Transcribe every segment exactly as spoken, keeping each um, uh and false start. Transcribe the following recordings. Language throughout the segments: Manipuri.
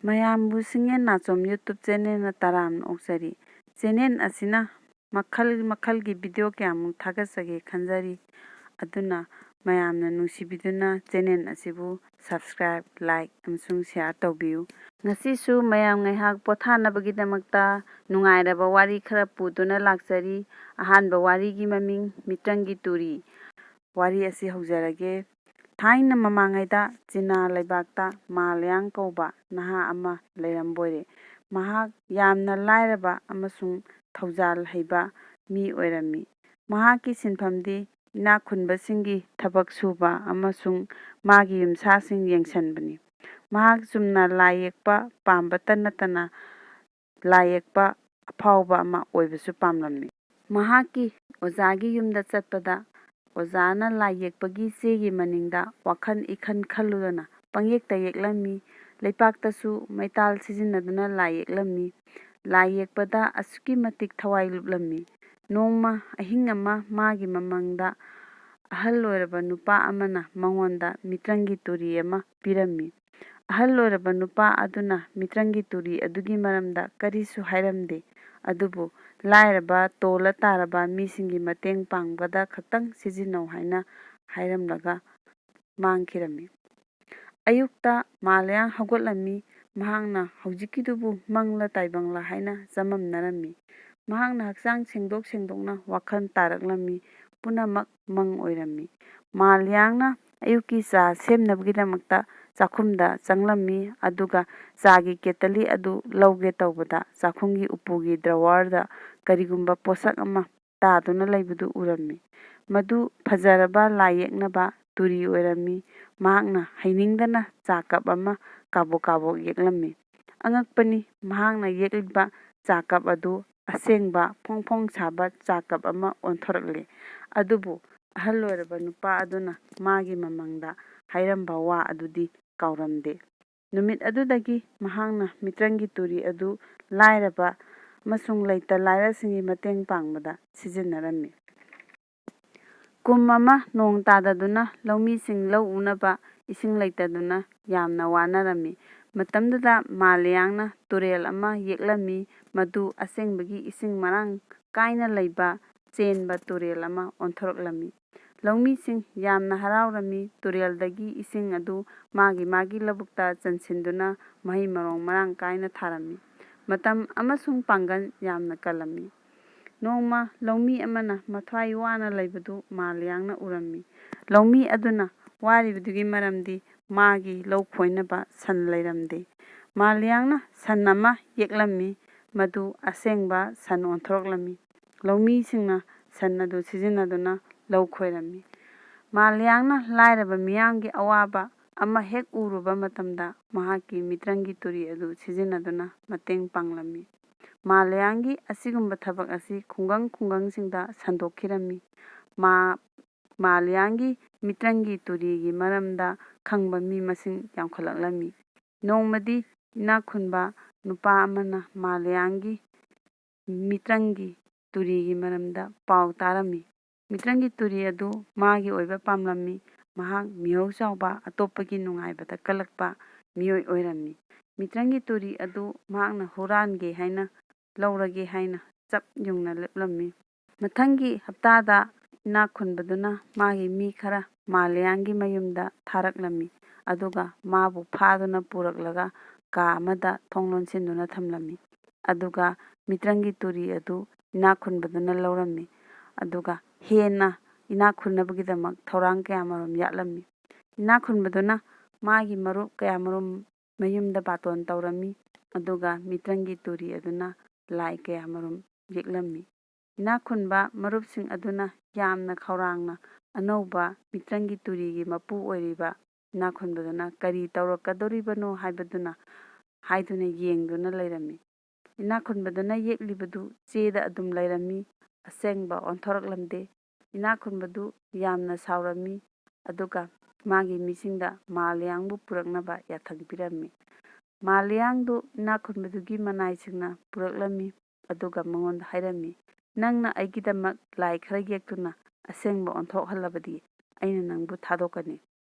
ꯃꯌꯥꯝꯕꯨ ꯁꯤꯡꯉꯦꯟ ꯅꯥꯆꯣꯝ YouTube channelꯅ ꯇꯔꯥꯝꯅ ꯑꯣꯛꯆꯔꯤ꯫ Channel ꯑꯁꯤꯅ ꯃꯈꯜ ꯃꯈꯜꯒꯤ video ꯀꯌꯥꯃꯨꯛ ꯊꯥꯒꯠꯆꯒꯦ ꯈꯟꯖꯔꯤ꯫ ꯑꯗꯨꯅ ꯃꯌꯥꯝꯅ ꯅꯨꯡꯁꯤꯕꯤꯗꯨꯅ channel ꯑꯁꯤꯕꯨ subscribe, like ꯑꯃꯁꯨꯡ share ꯇꯧꯕꯤꯌꯨ꯫ ꯉꯁꯤꯁꯨ ꯃꯌꯥꯝ ꯉꯥꯏꯍꯥꯛ ꯄꯣꯊꯥꯅꯕꯒꯤꯗꯃꯛꯇ ꯅꯨꯡꯉꯥꯏꯔꯕ ꯋꯥꯔꯤ ꯈꯔ ꯄꯨꯗꯨꯅ ꯂꯥꯛꯆꯔꯤ꯫ ꯑꯍꯥꯟꯕ ꯋꯥꯔꯤꯒꯤ ꯃꯃꯤꯡ ꯃꯤꯇ꯭ꯔꯪꯒꯤ ꯇꯨꯔꯤ꯫ ꯋꯥꯔꯤ ꯑꯁꯤ ꯍꯧꯖꯔꯒꯦ꯫ ꯊꯥꯏꯅ ꯃꯃꯥꯡꯉꯩꯗ ꯆꯤꯅꯥ ꯂꯩꯕꯥꯛꯇ ꯃꯥ ꯂꯤꯌꯥꯡ ꯀꯧꯕ ꯅꯍꯥ ꯑꯃ ꯂꯩꯔꯝꯕꯣꯏꯔꯦ꯫ ꯃꯍꯥꯛ ꯌꯥꯝꯅ ꯂꯥꯏꯔꯕ ꯑꯃꯁꯨꯡ ꯊꯧꯖꯥꯜ ꯍꯩꯕ ꯃꯤ ꯑꯣꯏꯔꯝꯃꯤ꯫ ꯃꯍꯥꯛꯀꯤ ꯁꯤꯟꯐꯝꯗꯤ ꯏꯅꯥꯛ ꯈꯨꯟꯕꯁꯤꯡꯒꯤ ꯊꯕꯛ ꯁꯨꯕ ꯑꯃꯁꯨꯡ ꯃꯥꯒꯤ ꯌꯨꯝꯁꯥꯁꯤꯡ ꯌꯦꯡꯁꯤꯟꯕꯅꯤ꯫ ꯃꯍꯥꯛ ꯆꯨꯝꯅ ꯂꯥꯏ ꯌꯦꯛꯄ ꯄꯥꯝꯕꯇ ꯅꯠꯇꯅ ꯂꯥꯏ ꯌꯦꯛꯄ ꯑꯐꯥꯎꯕ ꯑꯃ ꯑꯣꯏꯕꯁꯨ ꯄꯥꯝꯂꯝꯃꯤ꯫ ꯃꯍꯥꯛꯀꯤ ꯑꯣꯖꯥꯒꯤ ꯌꯨꯝꯗ ꯆꯠꯄꯗ ꯑꯣꯖꯥꯅ ꯂꯥꯏ ꯌꯦꯛꯄꯒꯤ ꯆꯦꯒꯤ ꯃꯅꯤꯡꯗ ꯋꯥꯈꯜ ꯏꯈꯟ ꯈꯜꯂꯨꯗꯅ ꯄꯪꯌꯦꯛꯇ ꯌꯦꯛꯂꯝꯃꯤ꯫ ꯂꯩꯄꯥꯛꯇꯁꯨ ꯃꯩꯇꯥꯜ ꯁꯤꯖꯤꯟꯅꯗꯨꯅ ꯂꯥꯏ ꯌꯦꯛꯂꯝꯃꯤ꯫ ꯂꯥꯏ ꯌꯦꯛꯄꯗ ꯑꯁꯨꯛꯀꯤ ꯃꯇꯤꯛ ꯊꯋꯥꯏ ꯂꯨꯞꯂꯝꯃꯤ꯫ ꯅꯣꯡꯃ ꯑꯍꯤꯡ ꯑꯃ ꯃꯥꯒꯤ ꯃꯃꯥꯡꯗ ꯑꯍꯜ ꯑꯣꯏꯔꯕ ꯅꯨꯄꯥ ꯑꯃꯅ ꯃꯉꯣꯟꯗ ꯃꯤꯇ꯭ꯔꯪꯒꯤ ꯇꯨꯔꯤ ꯑꯃ ꯄꯤꯔꯝꯃꯤ꯫ ꯑꯍꯜ ꯑꯣꯏꯔꯕ ꯅꯨꯄꯥ ꯑꯗꯨꯅ ꯃꯤꯇ꯭ꯔꯪꯒꯤ ꯇꯨꯔꯤ ꯑꯗꯨꯒꯤ ꯃꯔꯝꯗ ꯀꯔꯤꯁꯨ ꯍꯥꯏꯔꯝꯗꯦ, ꯑꯗꯨꯕꯨ ꯂꯥꯏꯔꯕ, ꯇꯣꯜꯂ ꯇꯥꯔꯕ ꯃꯤꯁꯤꯡꯒꯤ ꯃꯇꯦꯡ ꯄꯥꯡꯕꯗ ꯈꯛꯇꯪ ꯁꯤꯖꯤꯟꯅꯧ ꯍꯥꯏꯅ ꯍꯥꯏꯔꯝꯂꯒ ꯃꯥꯡꯈꯤꯔꯝꯃꯤ꯫ ꯑꯌꯨꯛꯇ ꯃꯥ ꯂꯤꯌꯥꯡ ꯍꯧꯒꯠꯂꯝꯃꯤ꯫ ꯃꯍꯥꯛꯅ ꯍꯧꯖꯤꯛꯀꯤꯗꯨꯕꯨ ꯃꯪꯂ ꯇꯥꯏꯕꯪꯂ ꯍꯥꯏꯅ ꯆꯃꯝꯅꯔꯝꯃꯤ꯫ ꯃꯍꯥꯛꯅ ꯍꯛꯆꯥꯡ ꯁꯦꯡꯗꯣꯛ ꯁꯦꯡꯗꯣꯛꯅ ꯋꯥꯈꯜ ꯇꯥꯔꯛꯂꯝꯃꯤ꯫ ꯄꯨꯝꯅꯃꯛ ꯃꯪ ꯑꯣꯏꯔꯝꯃꯤ꯫ ꯃꯥ ꯂꯤꯌꯥꯡꯅ ꯑꯌꯨꯛꯀꯤ ꯆꯥ ꯁꯦꯝꯅꯕꯒꯤꯗꯃꯛꯇ ꯆꯥꯛꯈꯨꯝꯗ ꯆꯪꯂꯝꯃꯤ, ꯑꯗꯨꯒ ꯆꯥꯒꯤ ꯀꯦꯇꯂꯤ ꯑꯗꯨ ꯂꯧꯒꯦ ꯇꯧꯕꯗ ꯆꯥꯛꯈꯨꯝꯒꯤ ꯎꯄꯨꯒꯤ drawerꯗ ꯀꯔꯤꯒꯨꯝꯕ ꯄꯣꯠꯁꯛ ꯑꯃ ꯇꯥꯗꯨꯅ ꯂꯩꯕꯗꯨ ꯎꯔꯝꯃꯤ꯫ ꯃꯗꯨ ꯐꯖꯔꯕ ꯂꯥꯏ ꯌꯦꯛꯅꯕ ꯇꯨꯔꯤ ꯑꯣꯏꯔꯝꯃꯤ꯫ ꯃꯍꯥꯛꯅ ꯍꯩꯅꯤꯡꯗꯅ ꯆꯥ cup ꯑꯃ ꯀꯥꯕꯣꯛ ꯀꯥꯕꯣꯛ ꯌꯦꯛꯂꯝꯃꯤ꯫ ꯑꯉꯛꯄꯅꯤ, ꯃꯍꯥꯛꯅ ꯌꯦꯛꯂꯤꯕ ꯆꯥ cup ꯑꯗꯨ ꯑꯁꯦꯡꯕ ꯐꯣꯡ ꯐꯣꯡ ꯁꯥꯕ ꯆꯥ cup ꯑꯃ ꯑꯣꯟꯊꯣꯔꯛꯂꯦ꯫ ꯑꯗꯨꯕꯨ ꯑꯍꯜ ꯑꯣꯏꯔꯕ ꯅꯨꯄꯥ ꯑꯗꯨꯅ ꯃꯥꯒꯤ ꯃꯃꯥꯡꯗ ꯍꯥꯏꯔꯝꯕ ꯋꯥ ꯑꯗꯨꯗꯤ ꯀꯥꯎꯔꯝꯗꯦ꯫ ꯅꯨꯃꯤꯠ ꯑꯗꯨꯗꯒꯤ ꯃꯍꯥꯛꯅ ꯃꯤꯇ꯭ꯔꯪꯒꯤ ꯇꯨꯔꯤ ꯑꯗꯨ ꯂꯥꯏꯔꯕ ꯑꯃꯁꯨꯡ ꯂꯩꯇ ꯂꯥꯏꯔꯁꯤꯡꯒꯤ ꯃꯇꯦꯡ ꯄꯥꯡꯕꯗ ꯁꯤꯖꯤꯟꯅꯔꯝꯃꯤ꯫ ꯀꯨꯝ ꯑꯃ ꯅꯣꯡ ꯇꯥꯗꯗꯨꯅ ꯂꯧꯃꯤꯁꯤꯡ ꯂꯧ ꯎꯅꯕ ꯏꯁꯤꯡ ꯂꯩꯇꯗꯨꯅ ꯌꯥꯝꯅ ꯋꯥꯅꯔꯝꯃꯤ꯫ ꯃꯇꯝꯗꯨꯗ ꯃꯥ ꯂꯤꯌꯥꯡꯅ ꯇꯨꯔꯦꯜ ꯑꯃ ꯌꯦꯛꯂꯝꯃꯤ, ꯃꯗꯨ ꯑꯁꯦꯡꯕꯒꯤ ꯏꯁꯤꯡ ꯃꯔꯥꯡ ꯀꯥꯏꯅ ꯂꯩꯕ ꯆꯦꯟꯕ ꯇꯨꯔꯦꯜ ꯑꯃ ꯑꯣꯟꯊꯣꯔꯛꯂꯝꯃꯤ꯫ ꯂꯧꯃꯤꯁꯤꯡ ꯌꯥꯝꯅ ꯍꯔꯥꯎꯔꯝꯃꯤ꯫ ꯇꯨꯔꯦꯜꯗꯒꯤ ꯏꯁꯤꯡ ꯑꯗꯨ ꯃꯥꯒꯤ ꯃꯥꯒꯤ ꯂꯧꯕꯨꯛꯇ ꯆꯟꯁꯤꯟꯗꯨꯅ ꯃꯍꯩ ꯃꯔꯣꯡ ꯃꯔꯥꯡ ꯀꯥꯏꯅ ꯊꯥꯔꯝꯃꯤ꯫ ꯃꯇꯝ ꯑꯃꯁꯨꯡ ꯄꯥꯡꯒꯜ ꯌꯥꯝꯅ ꯀꯜꯂꯝꯃꯤ꯫ ꯅꯣꯡꯃ ꯂꯧꯃꯤ ꯑꯃꯅ ꯃꯊ꯭ꯋꯥꯏ ꯋꯥꯅ ꯂꯩꯕꯗꯨ ꯃꯥ ꯂꯤꯌꯥꯡꯅ ꯎꯔꯝꯃꯤ꯫ ꯂꯧꯃꯤ ꯑꯗꯨꯅ ꯋꯥꯔꯤꯕꯗꯨꯒꯤ ꯃꯔꯝꯗꯤ ꯃꯥꯒꯤ ꯂꯧ ꯈꯣꯏꯅꯕ ꯁꯟ ꯂꯩꯔꯝꯗꯦ꯫ ꯃꯥ ꯂꯤꯌꯥꯡꯅ ꯁꯟ ꯑꯃ ꯌꯦꯛꯂꯝꯃꯤ, ꯃꯗꯨ ꯑꯁꯦꯡꯕ ꯁꯟ ꯑꯣꯟꯊꯣꯔꯛꯂꯝꯃꯤ꯫ ꯂꯧꯃꯤꯁꯤꯡꯅ ꯁꯟ ꯑꯗꯨ ꯁꯤꯖꯤꯟꯅꯗꯨꯅ ꯂꯧ ꯈꯣꯏꯔꯝꯃꯤ꯫ ꯃꯥ ꯂꯤꯌꯥꯡꯅ ꯂꯥꯏꯔꯕ ꯃꯤꯌꯥꯝꯒꯤ ꯑꯋꯥꯕ ꯑꯃ ꯍꯦꯛ ꯎꯔꯨꯕ ꯃꯇꯝꯗ ꯃꯍꯥꯛꯀꯤ ꯃꯤꯇ꯭ꯔꯪꯒꯤ ꯇꯨꯔꯤ ꯑꯗꯨ ꯁꯤꯖꯤꯟꯅꯗꯨꯅ ꯃꯇꯦꯡ ꯄꯥꯡꯂꯝꯃꯤ꯫ ꯃꯥ ꯂꯤꯌꯥꯡꯒꯤ ꯑꯁꯤꯒꯨꯝꯕ ꯊꯕꯛ ꯑꯁꯤ ꯈꯨꯡꯒꯪ ꯈꯨꯡꯒꯪꯁꯤꯡꯗ ꯁꯟꯗꯣꯛꯈꯤꯔꯝꯃꯤ꯫ ꯃꯥ, ꯃꯥ ꯂꯤꯌꯥꯡꯒꯤ ꯃꯤꯇ꯭ꯔꯪꯒꯤ ꯇꯨꯔꯤꯒꯤ ꯃꯔꯝꯗ ꯈꯪꯕ ꯃꯤ ꯃꯁꯤꯡ ꯌꯥꯝꯈꯠꯂꯛꯂꯝꯃꯤ꯫ ꯅꯣꯡꯃꯗꯤ ꯏꯅꯥꯛ ꯈꯨꯟꯕ ꯅꯨꯄꯥ ꯑꯃꯅ ꯃꯥ ꯂꯤꯌꯥꯡꯒꯤ ꯃꯤꯇ꯭ꯔꯪꯒꯤ ꯇꯨꯔꯤꯒꯤ ꯃꯔꯝꯗ ꯄꯥꯎ ꯇꯥꯔꯝꯃꯤ꯫ ꯃꯤꯇ꯭ꯔꯪꯒꯤ ꯇꯨꯔꯤ ꯑꯗꯨ ꯃꯥꯒꯤ ꯑꯣꯏꯕ ꯄꯥꯝꯂꯝꯃꯤ꯫ ꯃꯍꯥꯛ ꯃꯤꯍꯧ ꯆꯥꯎꯕ, ꯑꯇꯣꯞꯄꯒꯤ ꯅꯨꯡꯉꯥꯏꯕꯗ ꯀꯜꯂꯛꯄ ꯃꯤꯑꯣꯏ ꯑꯣꯏꯔꯝꯃꯤ꯫ ꯃꯤꯇ꯭ꯔꯪꯒꯤ ꯇꯨꯔꯤ ꯑꯗꯨ ꯃꯍꯥꯛꯅ ꯍꯨꯔꯥꯟꯒꯦ ꯍꯥꯏꯅ ꯂꯧꯔꯒꯦ ꯍꯥꯏꯅ ꯆꯞ ꯌꯨꯡꯅ ꯂꯦꯞꯂꯝꯃꯤ꯫ ꯃꯊꯪꯒꯤ ꯍꯞꯇꯥꯗ ꯏꯅꯥꯛ ꯈꯨꯟꯕꯗꯨꯅ ꯃꯥꯒꯤ ꯃꯤ ꯈꯔ ꯃꯥ ꯂꯤꯌꯥꯡꯒꯤ ꯃꯌꯨꯝꯗ ꯊꯥꯔꯛꯂꯝꯃꯤ, ꯑꯗꯨꯒ ꯃꯥꯕꯨ ꯐꯥꯗꯨꯅ ꯄꯨꯔꯛꯂꯒ ꯀꯥ ꯑꯃꯗ ꯊꯣꯡ ꯂꯣꯟꯁꯤꯟꯗꯨꯅ ꯊꯝꯂꯝꯃꯤ꯫ ꯑꯗꯨꯒ ꯃꯤꯇ꯭ꯔꯪꯒꯤ ꯇꯨꯔꯤ ꯑꯗꯨ ꯏꯅꯥꯛ ꯈꯨꯟꯕꯗꯨꯅ ꯂꯧꯔꯝꯃꯤ, ꯑꯗꯨꯒ ꯍꯦꯟꯅ ꯏꯅꯥꯛ ꯈꯨꯟꯅꯕꯒꯤꯗꯃꯛ ꯊꯧꯔꯥꯡ ꯀꯌꯥꯃꯔꯨꯝ ꯌꯥꯠꯂꯝꯃꯤ꯫ ꯏꯅꯥꯛ ꯈꯨꯟꯕꯗꯨꯅ ꯃꯥꯒꯤ ꯃꯔꯨꯞ ꯀꯌꯥꯃꯔꯨꯝ ꯃꯌꯨꯝꯗ ꯕꯥꯇꯣꯟ ꯇꯧꯔꯝꯃꯤ, ꯑꯗꯨꯒ ꯃꯤꯇ꯭ꯔꯪꯒꯤ ꯇꯨꯔꯤ ꯑꯗꯨꯅ ꯂꯥꯏ ꯀꯌꯥꯃꯔꯨꯝ ꯌꯦꯛꯂꯝꯃꯤ꯫ ꯏꯅꯥꯛ ꯈꯨꯟꯕ ꯃꯔꯨꯞꯁꯤꯡ ꯑꯗꯨꯅ ꯌꯥꯝꯅ ꯈꯧꯔꯥꯡꯅ ꯑꯅꯧꯕ ꯃꯤꯇ꯭ꯔꯪꯒꯤ ꯇꯨꯔꯤꯒꯤ ꯃꯄꯨ ꯑꯣꯏꯔꯤꯕ ꯏꯅꯥꯛ ꯈꯨꯟꯕꯗꯨꯅ ꯀꯔꯤ ꯇꯧꯔꯛꯀꯗꯧꯔꯤꯕꯅꯣ ꯍꯥꯏꯕꯗꯨꯅ ꯍꯥꯏꯗꯨꯅ ꯌꯦꯡꯗꯨꯅ ꯂꯩꯔꯝꯃꯤ꯫ ꯏꯅꯥꯛ ꯈꯨꯟꯕꯗꯨꯅ ꯌꯦꯛꯂꯤꯕꯗꯨ ꯆꯦꯗ ꯑꯗꯨꯝ ꯂꯩꯔꯝꯃꯤ, ꯑꯁꯦꯡꯕ ꯑꯣꯟꯊꯣꯔꯛꯂꯝꯗꯦ꯫ ꯏꯅꯥꯛ ꯈꯨꯟꯕꯗꯨ ꯌꯥꯝꯅ ꯁꯥꯎꯔꯝꯃꯤ, ꯑꯗꯨꯒ ꯃꯥꯒꯤ ꯃꯤꯁꯤꯡꯗ ꯃꯥ ꯂꯤꯌꯥꯡꯕꯨ ꯄꯨꯔꯛꯅꯕ ꯌꯥꯊꯪ ꯄꯤꯔꯝꯃꯤ꯫ ꯃꯥ ꯂꯤꯌꯥꯡꯗꯨ ꯏꯅꯥꯛ ꯈꯨꯟꯕꯗꯨꯒꯤ ꯃꯅꯥꯏꯁꯤꯡꯅ ꯄꯨꯔꯛꯂꯝꯃꯤ, ꯑꯗꯨꯒ ꯃꯉꯣꯟꯗ ꯍꯥꯏꯔꯝꯃꯤ, "ꯅꯪꯅ ꯑꯩꯒꯤꯗꯃꯛ ꯂꯥꯏ ꯈꯔ ꯌꯦꯛꯇꯨꯅ ꯑꯁꯦꯡꯕ ꯑꯣꯟꯊꯣꯛꯍꯜꯂꯕꯗꯤ ꯑꯩꯅ ꯅꯪꯕꯨ ꯊꯥꯗꯣꯛꯀꯅꯤ꯫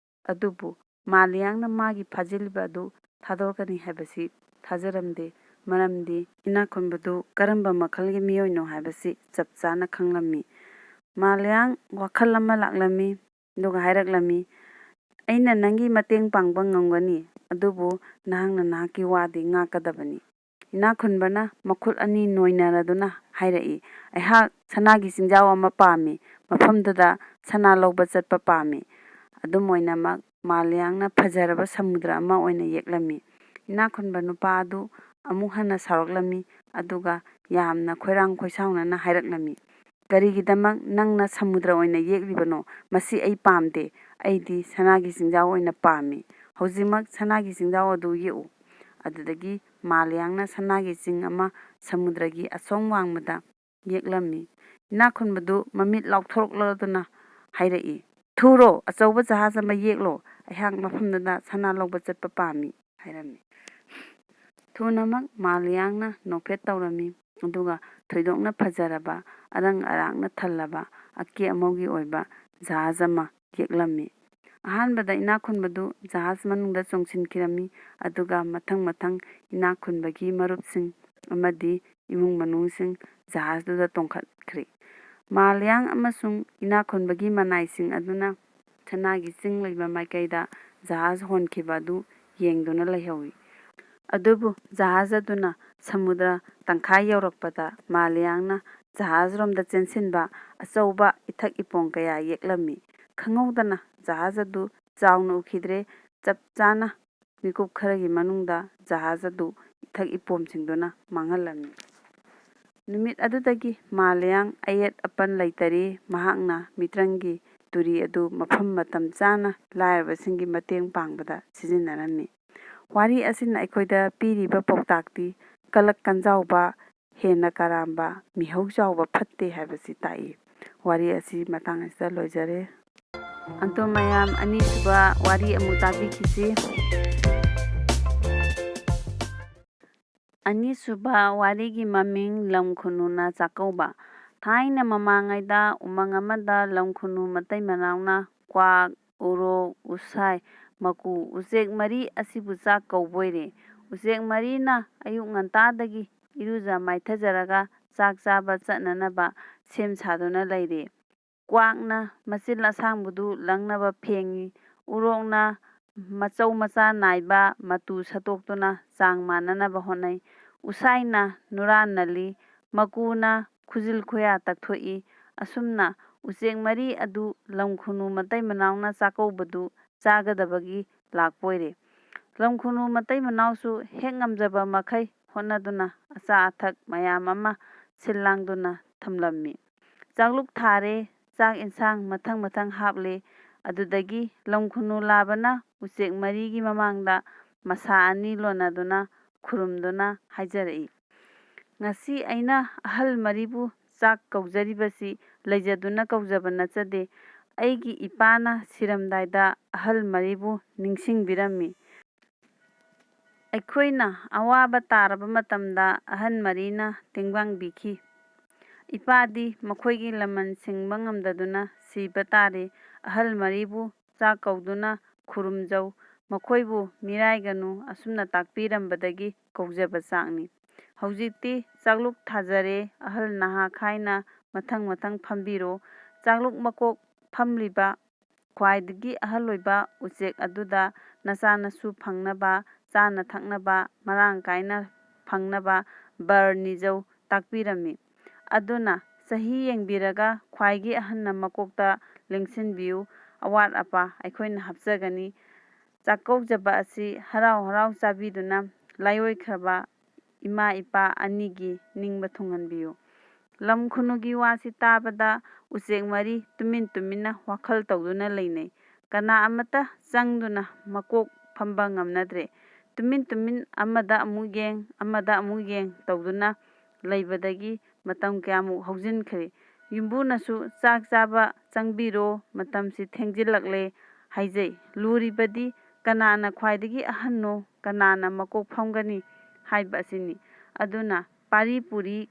ꯑꯗꯨꯕꯨ ꯃꯥꯂꯤꯌꯥꯡꯅ ꯃꯥꯒꯤ ꯐꯥꯖꯤꯜꯂꯤꯕ ꯑꯗꯨ ꯊꯥꯗꯣꯔꯛꯀꯅꯤ ꯍꯥꯏꯕꯁꯤ ꯊꯥꯖꯔꯝꯗꯦ꯫ ꯃꯔꯝꯗꯤ ꯏꯅꯥꯛ ꯈꯨꯟꯕꯗꯨ ꯀꯔꯝꯕ ꯃꯈꯜꯒꯤ ꯃꯤꯑꯣꯏꯅꯣ ꯍꯥꯏꯕꯁꯤ ꯆꯞ ꯆꯥꯅ ꯈꯪꯂꯝꯃꯤ꯫ ꯃꯥꯂꯤꯌꯥꯡ ꯋꯥꯈꯜ ꯑꯃ ꯂꯥꯛꯂꯝꯃꯤ, ꯑꯗꯨꯒ ꯍꯥꯏꯔꯛꯂꯝꯃꯤ, "ꯑꯩꯅ ꯅꯪꯒꯤ ꯃꯇꯦꯡ ꯄꯥꯡꯕ ꯉꯝꯒꯅꯤ, ꯑꯗꯨꯕꯨ ꯅꯍꯥꯛꯅ ꯅꯍꯥꯛꯀꯤ ꯋꯥꯗꯤ ꯉꯥꯛꯀꯗꯕꯅꯤ꯫" ꯏꯅꯥꯛ ꯈꯨꯟꯕꯅ ꯃꯈꯨꯠ ꯑꯅꯤ ꯅꯣꯏꯅꯔꯗꯨꯅ ꯍꯥꯏꯔꯛꯏ, "ꯑꯩꯍꯥꯛ ꯁꯅꯥꯒꯤ ꯆꯤꯡꯖꯥꯎ ꯑꯃ ꯄꯥꯝꯃꯤ, ꯃꯐꯝꯗꯨꯗ ꯁꯅꯥ ꯂꯧꯕ ꯆꯠꯄ ꯄꯥꯝꯃꯤ꯫" ꯑꯗꯨꯝ ꯑꯣꯏꯅꯃꯛ, ꯃꯥꯂꯤꯌꯥꯡꯅ ꯐꯖꯔꯕ ꯁꯃꯨꯗ꯭ꯔ ꯑꯃ ꯑꯣꯏꯅ ꯌꯦꯛꯂꯝꯃꯤ꯫ ꯏꯅꯥꯛ ꯈꯨꯟꯕ ꯅꯨꯄꯥ ꯑꯗꯨ ꯑꯃꯨꯛ ꯍꯟꯅ ꯁꯥꯎꯔꯛꯂꯝꯃꯤ, ꯑꯗꯨꯒ ꯌꯥꯝꯅ ꯈꯣꯏꯔꯥꯡ ꯈꯣꯏꯁꯥꯎꯅꯅ ꯍꯥꯏꯔꯛꯂꯝꯃꯤ, "ꯀꯔꯤꯒꯤꯗꯃꯛ ꯅꯪꯅ ꯁꯃꯨꯗ꯭ꯔ ꯑꯣꯏꯅ ꯌꯦꯛꯂꯤꯕꯅꯣ? ꯃꯁꯤ ꯑꯩ ꯄꯥꯝꯗꯦ꯫ ꯑꯩꯗꯤ ꯁꯅꯥꯒꯤ ꯆꯤꯡꯖꯥꯎ ꯑꯣꯏꯅ ꯄꯥꯝꯃꯤ꯫ ꯍꯧꯖꯤꯛꯃꯛ ꯁꯅꯥꯒꯤ ꯆꯤꯡꯖꯥꯎ ꯑꯗꯨ ꯌꯦꯛꯎ꯫" ꯑꯗꯨꯗꯒꯤ ꯃꯥꯂꯤꯌꯥꯡꯅ ꯁꯅꯥꯒꯤ ꯆꯤꯡ ꯑꯃ ꯁꯃꯨꯗ꯭ꯔꯒꯤ ꯑꯁꯣꯝ ꯋꯥꯡꯃꯗ ꯌꯦꯛꯂꯝꯃꯤ꯫ ꯏꯅꯥꯛ ꯈꯨꯟꯕꯗꯨ ꯃꯃꯤꯠ ꯂꯥꯎꯊꯣꯔꯛꯂꯗꯨꯅ ꯍꯥꯏꯔꯛꯏ, "ꯊꯨꯔꯣ, ꯑꯆꯧꯕ ꯖꯍꯥꯖ ꯑꯃ ꯌꯦꯛꯂꯣ, ꯑꯩꯍꯥꯛ ꯃꯐꯝꯗꯨꯗ ꯁꯅꯥ ꯂꯧꯕ ꯆꯠꯄ ꯄꯥꯝꯃꯤ" ꯍꯥꯏꯔꯝꯃꯤ꯫ ꯊꯨꯅꯃꯛ ꯃꯥꯂꯤꯌꯥꯡꯅ ꯅꯣꯛꯐꯦꯠ ꯇꯧꯔꯝꯃꯤ, ꯑꯗꯨꯒ ꯊꯣꯏꯗꯣꯛꯅ ꯐꯖꯔꯕ, ꯑꯔꯪ ꯑꯔꯥꯛꯅ ꯊꯜꯂꯕ, ꯑꯀꯦ ꯑꯃꯧꯒꯤ ꯑꯣꯏꯕ ꯖꯍꯥꯖ ꯑꯃ ꯌꯦꯛꯂꯝꯃꯤ꯫ ꯑꯍꯥꯟꯕꯗ ꯏꯅꯥꯛ ꯈꯨꯟꯕꯗꯨ ꯖꯍꯥꯖ ꯃꯅꯨꯡꯗ ꯆꯣꯡꯁꯤꯟꯈꯤꯔꯝꯃꯤ, ꯑꯗꯨꯒ ꯃꯊꯪ ꯃꯊꯪ ꯏꯅꯥꯛ ꯈꯨꯟꯕꯒꯤ ꯃꯔꯨꯞꯁꯤꯡ ꯑꯃꯗꯤ ꯏꯃꯨꯡ ꯃꯅꯨꯡꯁꯤꯡ ꯖꯍꯥꯖꯗꯨꯗ ꯇꯣꯡꯈꯠꯈ꯭ꯔꯤ꯫ ꯃꯥꯂꯤꯌꯥꯡ ꯑꯃꯁꯨꯡ ꯏꯅꯥꯛ ꯈꯨꯟꯕꯒꯤ ꯃꯅꯥꯏꯁꯤꯡ ꯑꯗꯨꯅ ꯁꯅꯥꯒꯤ ꯆꯤꯡ ꯂꯩꯕ ꯃꯥꯏꯀꯩꯗ ꯖꯍꯥꯖ ꯍꯣꯟꯈꯤꯕ ꯑꯗꯨ ꯌꯦꯡꯗꯨꯅ ꯂꯩꯍꯧꯏ꯫ ꯑꯗꯨꯕꯨ ꯖꯍꯥꯖ ꯑꯗꯨꯅ ꯁꯃꯨꯗ꯭ꯔ ꯇꯪꯈꯥꯏ ꯌꯧꯔꯛꯄꯗ ꯃꯥꯂꯤꯌꯥꯡꯅ ꯖꯍꯥꯖꯔꯣꯝꯗ ꯆꯦꯟꯁꯤꯟꯕ ꯑꯆꯧꯕ ꯏꯊꯛ ꯏꯄꯣꯝ ꯀꯌꯥ ꯌꯦꯛꯂꯝꯃꯤ꯫ ꯈꯪꯍꯧꯗꯅ ꯖꯍꯥꯖ ꯑꯗꯨ ꯆꯥꯎꯅ ꯎꯈꯤꯗ꯭ꯔꯦ꯫ ꯆꯞ ꯆꯥꯅ ꯃꯤꯀꯨꯞ ꯈꯔꯒꯤ ꯃꯅꯨꯡꯗ ꯖꯍꯥꯖ ꯑꯗꯨ ꯏꯊꯛ ꯏꯄꯣꯝꯁꯤꯡꯗꯨꯅ ꯃꯥꯡꯍꯜꯂꯝꯃꯤ꯫ ꯅꯨꯃꯤꯠ ꯑꯗꯨꯗꯒꯤ ꯃꯥꯂꯤꯌꯥꯡ ꯑꯌꯦꯠ ꯑꯄꯟ ꯂꯩꯇꯔꯦ꯫ ꯃꯍꯥꯛꯅ ꯃꯤꯇ꯭ꯔꯪꯒꯤ ꯇꯨꯔꯤ ꯑꯗꯨ ꯃꯐꯝ ꯃꯇꯝ ꯆꯥꯅ ꯂꯥꯏꯔꯕꯁꯤꯡꯒꯤ ꯃꯇꯦꯡ ꯄꯥꯡꯕꯗ ꯁꯤꯖꯤꯟꯅꯔꯝꯃꯤ꯫ ꯋꯥꯔꯤ ꯑꯁꯤꯅ ꯑꯩꯈꯣꯏꯗ ꯄꯤꯔꯤꯕ ꯄꯥꯎꯇꯥꯛꯇꯤ ꯀꯂꯛ ꯀꯟꯖꯥꯎꯕ ꯍꯦꯟꯅ ꯀꯔꯥꯝꯕ, ꯃꯤꯍꯧ ꯆꯥꯎꯕ ꯐꯠꯇꯦ ꯍꯥꯏꯕꯁꯤ ꯇꯥꯛꯏ꯫ ꯋꯥꯔꯤ ꯑꯁꯤ ꯃꯇꯥꯡ ꯑꯁꯤꯗ ꯂꯣꯏꯖꯔꯦ꯫ ꯑꯗꯣ ꯃꯌꯥꯝ, ꯑꯅꯤꯁꯨꯕ ꯋꯥꯔꯤ ꯑꯃꯨꯛ ꯇꯥꯕꯤꯈꯤꯁꯤ꯫ ꯑꯅꯤꯁꯨꯕ ꯋꯥꯔꯤꯒꯤ ꯃꯃꯤꯡ ꯂꯝ ꯈꯨꯅꯨꯅ ꯆꯥꯛꯀꯧꯕ꯫ ꯊꯥꯏꯅ ꯃꯃꯥꯡꯉꯩꯗ ꯎꯃꯪ ꯑꯃꯗ ꯂꯝ ꯈꯨꯅꯨ ꯃꯇꯩ ꯃꯅꯥꯎꯅ ꯀ꯭ꯋꯥꯛ, ꯎꯔꯣꯛ, ꯎꯁꯥꯏ, ꯃꯀꯨ ꯎꯆꯦꯛ ꯃꯔꯤ ꯑꯁꯤꯕꯨ ꯆꯥꯛ ꯀꯧꯕ ꯑꯣꯏꯔꯦ꯫ ꯎꯆꯦꯛ ꯃꯔꯤꯅ ꯑꯌꯨꯛ ꯉꯟꯇꯥꯗꯒꯤ ꯏꯔꯨꯖ ꯃꯥꯏꯊꯖꯔꯒ ꯆꯥꯛ ꯆꯥꯕ ꯆꯠꯅꯅꯕ ꯁꯦꯝ ꯁꯥꯗꯨꯅ ꯂꯩꯔꯦ꯫ ꯀ꯭ꯋꯥꯛꯅ ꯃꯆꯤꯜ ꯑꯁꯥꯡꯕꯗꯨ ꯂꯪꯅꯕ ꯐꯦꯡꯏ꯫ ꯎꯔꯣꯛꯅ ꯃꯆꯧ ꯃꯆꯥ ꯅꯥꯏꯕ ꯃꯇꯨ ꯁꯠꯇꯣꯛꯇꯨꯅ ꯆꯥꯡ ꯃꯥꯟꯅꯅꯕ ꯍꯣꯠꯅꯩ꯫ ꯎꯁꯥꯏꯅ ꯅꯨꯔꯥ ꯅꯜꯂꯤ꯫ ꯃꯀꯨꯅ ꯈꯨꯖꯤꯜ ꯈꯨꯌꯥ ꯇꯛꯊꯣꯛꯏ꯫ ꯑꯁꯨꯝꯅ ꯎꯆꯦꯛ ꯃꯔꯤ ꯑꯗꯨ ꯂꯝ ꯈꯨꯅꯨ ꯃꯇꯩ ꯃꯅꯥꯎꯅ ꯆꯥꯛꯀꯧꯕꯗꯨ ꯆꯥꯒꯗꯕꯒꯤ ꯂꯥꯛꯄ ꯑꯣꯏꯔꯦ꯫ ꯂꯝ ꯈꯨꯅꯨ ꯃꯇꯩ ꯃꯅꯥꯎꯁꯨ ꯍꯦꯛ ꯉꯝꯖꯕ ꯃꯈꯩ ꯍꯣꯠꯅꯗꯨꯅ ꯑꯆꯥ ꯑꯊꯛ ꯃꯌꯥꯝ ꯑꯃ ꯁꯤꯜ ꯂꯥꯡꯗꯨꯅ ꯊꯝꯂꯝꯃꯤ꯫ ꯆꯥꯛꯂꯨꯛ ꯊꯥꯔꯦ, ꯆꯥꯛ ꯏꯟꯁꯥꯡ ꯃꯊꯪ ꯃꯊꯪ ꯍꯥꯞꯂꯦ꯫ ꯑꯗꯨꯗꯒꯤ ꯂꯝ ꯈꯨꯅꯨ ꯂꯥꯕꯅ ꯎꯆꯦꯛ ꯃꯔꯤꯒꯤ ꯃꯃꯥꯡꯗ ꯃꯁꯥ ꯑꯅꯤ ꯂꯣꯟꯅꯗꯨꯅ ꯈꯨꯔꯨꯝꯗꯨꯅ ꯍꯥꯏꯖꯔꯛꯏ, "ꯉꯁꯤ ꯑꯩꯅ ꯑꯍꯜ ꯃꯔꯤꯕꯨ ꯆꯥꯛ ꯀꯧꯖꯔꯤꯕꯁꯤ ꯂꯩꯖꯗꯨꯅ ꯀꯧꯖꯕ ꯅꯠꯆꯗꯦ꯫ ꯑꯩꯒꯤ ꯏꯄꯥꯅ ꯁꯤꯔꯝꯗꯥꯏꯗ ꯑꯍꯜ ꯃꯔꯤꯕꯨ ꯅꯤꯡꯁꯤꯡꯕꯤꯔꯝꯃꯤ꯫ ꯑꯩꯈꯣꯏꯅ ꯑꯋꯥꯕ ꯇꯥꯔꯕ ꯃꯇꯝꯗ ꯑꯍꯜ ꯃꯔꯤꯅ ꯇꯦꯡꯕꯥꯡꯕꯤꯈꯤ꯫ ꯏꯄꯥꯗꯤ ꯃꯈꯣꯏꯒꯤ ꯂꯃꯟ ꯁꯤꯡꯕ ꯉꯝꯗꯗꯨꯅ ꯁꯤꯕ ꯇꯥꯔꯦ꯫ ꯑꯍꯜ ꯃꯔꯤꯕꯨ ꯆꯥꯛ ꯀꯧꯗꯨꯅ ꯈꯨꯔꯨꯝꯖꯧ, ꯃꯈꯣꯏꯕꯨ ꯃꯤꯔꯥꯏꯒꯅꯨ" ꯑꯁꯨꯝꯅ ꯇꯥꯛꯄꯤꯔꯝꯕꯗꯒꯤ ꯀꯧꯖꯕ ꯆꯥꯛꯅꯤ꯫ ꯍꯧꯖꯤꯛꯇꯤ ꯆꯥꯛꯂꯨꯛ ꯊꯥꯖꯔꯦ, ꯑꯍꯜ ꯅꯍꯥ ꯈꯥꯏꯅ ꯃꯊꯪ ꯃꯊꯪ ꯐꯝꯕꯤꯔꯣ꯫ ꯆꯥꯛꯂꯨꯛ ꯃꯀꯣꯛ ꯐꯝꯂꯤꯕ ꯈ꯭ꯋꯥꯏꯗꯒꯤ ꯑꯍꯜ ꯑꯣꯏꯕ ꯎꯆꯦꯛ ꯑꯗꯨꯗ ꯅꯆꯥ ꯅꯁꯨ ꯐꯪꯅꯕ, ꯆꯥꯅ ꯊꯛꯅꯕ ꯃꯔꯥꯡ ꯀꯥꯏꯅ ꯐꯪꯅꯕ ꯕꯔ ꯅꯤꯖꯧ ꯇꯥꯛꯄꯤꯔꯝꯃꯤ꯫ ꯑꯗꯨꯅ ꯆꯍꯤ ꯌꯦꯡꯕꯤꯔꯒ ꯈ꯭ꯋꯥꯏꯒꯤ ꯑꯍꯟꯅ ꯃꯀꯣꯛꯇ ꯂꯦꯡꯁꯤꯟꯕꯤꯌꯨ꯫ ꯑꯋꯥꯠ ꯑꯄꯥ ꯑꯩꯈꯣꯏꯅ ꯍꯥꯞꯆꯒꯅꯤ꯫ ꯆꯥꯛꯀꯧꯖꯕ ꯑꯁꯤ ꯍꯔꯥꯎ ꯍꯔꯥꯎ ꯆꯥꯕꯤꯗꯨꯅ ꯂꯥꯏꯑꯣꯏꯈ꯭ꯔꯕ ꯏꯃꯥ ꯏꯄꯥ ꯑꯅꯤꯒꯤ ꯅꯤꯡꯕ ꯊꯨꯡꯍꯟꯕꯤꯌꯨ꯫ ꯂꯝ ꯈꯨꯅꯨꯒꯤ ꯋꯥꯁꯤ ꯇꯥꯕꯗ ꯎꯆꯦꯛ ꯃꯔꯤ ꯇꯨꯃꯤꯟ ꯇꯨꯃꯤꯟꯅ ꯋꯥꯈꯜ ꯇꯧꯗꯨꯅ ꯂꯩꯅꯩ꯫ ꯀꯅꯥ ꯑꯃꯠꯇ ꯆꯪꯗꯨꯅ ꯃꯀꯣꯛ ꯐꯝꯕ ꯉꯝꯅꯗ꯭ꯔꯦ꯫ ꯇꯨꯃꯤꯟ ꯇꯨꯃꯤꯟ ꯑꯃꯗ ꯑꯃꯨꯛ ꯌꯦꯡ, ꯑꯃꯗ ꯑꯃꯨꯛ ꯌꯦꯡ ꯇꯧꯗꯨꯅ ꯂꯩꯕꯗꯒꯤ ꯃꯇꯝ ꯀꯌꯥꯃꯨꯛ ꯍꯧꯖꯤꯟꯈ꯭ꯔꯦ꯫ ꯌꯨꯝꯕꯨꯅꯁꯨ "ꯆꯥꯛ ꯆꯥꯕ ꯆꯪꯕꯤꯔꯣ, ꯃꯇꯝꯁꯤ ꯊꯦꯡꯖꯤꯜꯂꯛꯂꯦ" ꯍꯥꯏꯖꯩ꯫ ꯂꯨꯔꯤꯕꯗꯤ ꯀꯅꯥꯅ ꯈ꯭ꯋꯥꯏꯗꯒꯤ ꯑꯍꯟꯅꯣ, ꯀꯅꯥꯅ ꯃꯀꯣꯛ ꯐꯝꯒꯅꯤ ꯍꯥꯏꯕ ꯑꯁꯤꯅꯤ꯫ ꯑꯗꯨꯅ ꯄꯥꯔꯤ ꯄꯨꯔꯤ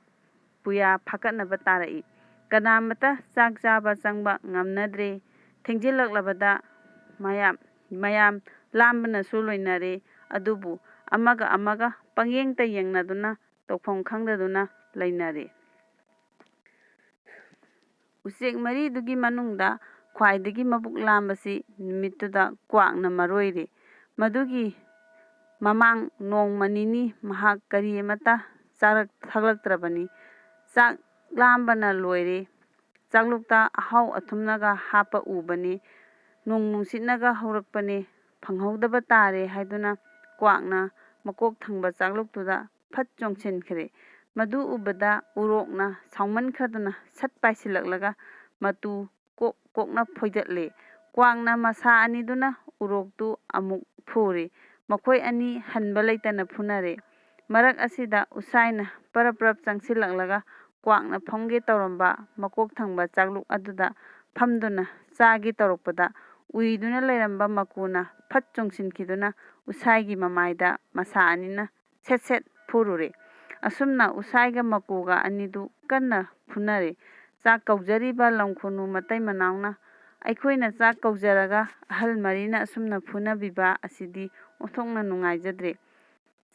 ꯄꯨꯌꯥ ꯐꯥꯀꯠꯅꯕ ꯇꯥꯔꯛꯏ꯫ ꯀꯅꯥꯃꯠꯇ ꯆꯥꯛ ꯆꯥꯕ ꯆꯪꯕ ꯉꯝꯅꯗ꯭ꯔꯦ꯫ ꯊꯦꯡꯖꯤꯜꯂꯛꯂꯕꯗ ꯃꯌꯥꯝ ꯃꯌꯥꯝ ꯂꯥꯝꯕꯅꯁꯨ ꯂꯣꯏꯅꯔꯦ꯫ ꯑꯗꯨꯕꯨ ꯑꯃꯒ ꯑꯃꯒ ꯄꯪꯌꯦꯡꯇ ꯌꯦꯡꯅꯗꯨꯅ ꯇꯧꯐꯝ ꯈꯪꯗꯗꯨꯅ ꯂꯩꯅꯔꯦ꯫ ꯎꯆꯦꯛ ꯃꯔꯤꯗꯨꯒꯤ ꯃꯅꯨꯡꯗ ꯈ꯭ꯋꯥꯏꯗꯒꯤ ꯃꯕꯨꯛ ꯂꯥꯝꯕꯁꯤ ꯅꯨꯃꯤꯠꯇꯨꯗ ꯀ꯭ꯋꯥꯛꯅ ꯃꯔꯨ ꯑꯣꯏꯔꯦ꯫ ꯃꯗꯨꯒꯤ ꯃꯃꯥꯡ ꯅꯣꯡꯃ ꯅꯤꯅꯤ ꯃꯍꯥꯛ ꯀꯔꯤ ꯑꯃꯠꯇ ꯆꯥꯔꯛ ꯊꯛꯂꯛꯇ꯭ꯔꯕꯅꯤ꯫ ꯆꯥꯛ ꯂꯥꯝꯕꯅ ꯂꯣꯏꯔꯦ꯫ ꯆꯥꯛꯂꯨꯛꯇ ꯑꯍꯥꯎ ꯑꯊꯨꯝꯅꯒ ꯍꯥꯞꯄ ꯎꯕꯅꯤ꯫ ꯅꯣꯡ ꯅꯨꯡꯁꯤꯠꯅꯒ ꯍꯧꯔꯛꯄꯅꯤ꯫ ꯐꯪꯍꯧꯗꯕ ꯇꯥꯔꯦ ꯍꯥꯏꯗꯨꯅ ꯀ꯭ꯋꯥꯛꯅ ꯃꯀꯣꯛ ꯊꯪꯕ ꯆꯥꯛꯂꯨꯛꯇꯨꯗ ꯐꯠ ꯆꯣꯡꯁꯤꯟꯈ꯭ꯔꯦ꯫ ꯃꯗꯨ ꯎꯕꯗ ꯎꯔꯣꯛꯅ ꯁꯥꯎꯃꯟꯈ꯭ꯔꯗꯨꯅ ꯁꯠ ꯄꯥꯏꯁꯤꯜꯂꯛꯂꯒ ꯃꯇꯨ ꯀꯣꯛ ꯀꯣꯛꯅ ꯐꯣꯏꯗꯠꯂꯦ꯫ ꯀ꯭ꯋꯥꯛꯅ ꯃꯁꯥ ꯑꯅꯤꯗꯨꯅ ꯎꯔꯣꯛꯇꯨ ꯑꯃꯨꯛ ꯐꯨꯔꯦ꯫ ꯃꯈꯣꯏ ꯑꯅꯤ ꯍꯟꯕ ꯂꯩꯇꯅ ꯐꯨꯅꯔꯦ꯫ ꯃꯔꯛ ꯑꯁꯤꯗ ꯎꯁꯥꯏꯅ ꯄꯔꯞ ꯄꯔꯞ ꯆꯪꯁꯤꯜꯂꯛꯂꯒ ꯀ꯭ꯋꯥꯛꯅ ꯐꯝꯒꯦ ꯇꯧꯔꯝꯕ ꯃꯀꯣꯛ ꯊꯪꯕ ꯆꯥꯛꯂꯨꯛ ꯑꯗꯨꯗ ꯐꯝꯗꯨꯅ ꯆꯥꯒꯦ ꯇꯧꯔꯛꯄꯗ ꯎꯏꯗꯨꯅ ꯂꯩꯔꯝꯕ ꯃꯀꯨꯅ ꯐꯠ ꯆꯣꯡꯁꯤꯟꯈꯤꯗꯨꯅ ꯎꯁꯥꯏꯒꯤ ꯃꯃꯥꯏꯗ ꯃꯁꯥ ꯑꯅꯤꯅ ꯁꯦꯠ ꯁꯦꯠ ꯐꯨꯔꯨꯔꯦ꯫ ꯑꯁꯨꯝꯅ ꯎꯁꯥꯏꯒ ꯃꯀꯨꯒ ꯑꯅꯤꯗꯨ ꯀꯟꯅ ꯐꯨꯅꯔꯦ꯫ ꯆꯥꯛ ꯀꯧꯖꯔꯤꯕ ꯂꯝ ꯈꯨꯅꯨ ꯃꯇꯩ ꯃꯅꯥꯎꯅ ꯑꯩꯈꯣꯏꯅ ꯆꯥꯛ ꯀꯧꯖꯔꯒ ꯑꯍꯜ ꯃꯔꯤꯅ ꯑꯁꯨꯝꯅ ꯐꯨꯅꯕꯤꯕ ꯑꯁꯤꯗꯤ ꯑꯣꯟꯊꯣꯛꯅ ꯅꯨꯡꯉꯥꯏꯖꯗ꯭ꯔꯦ꯫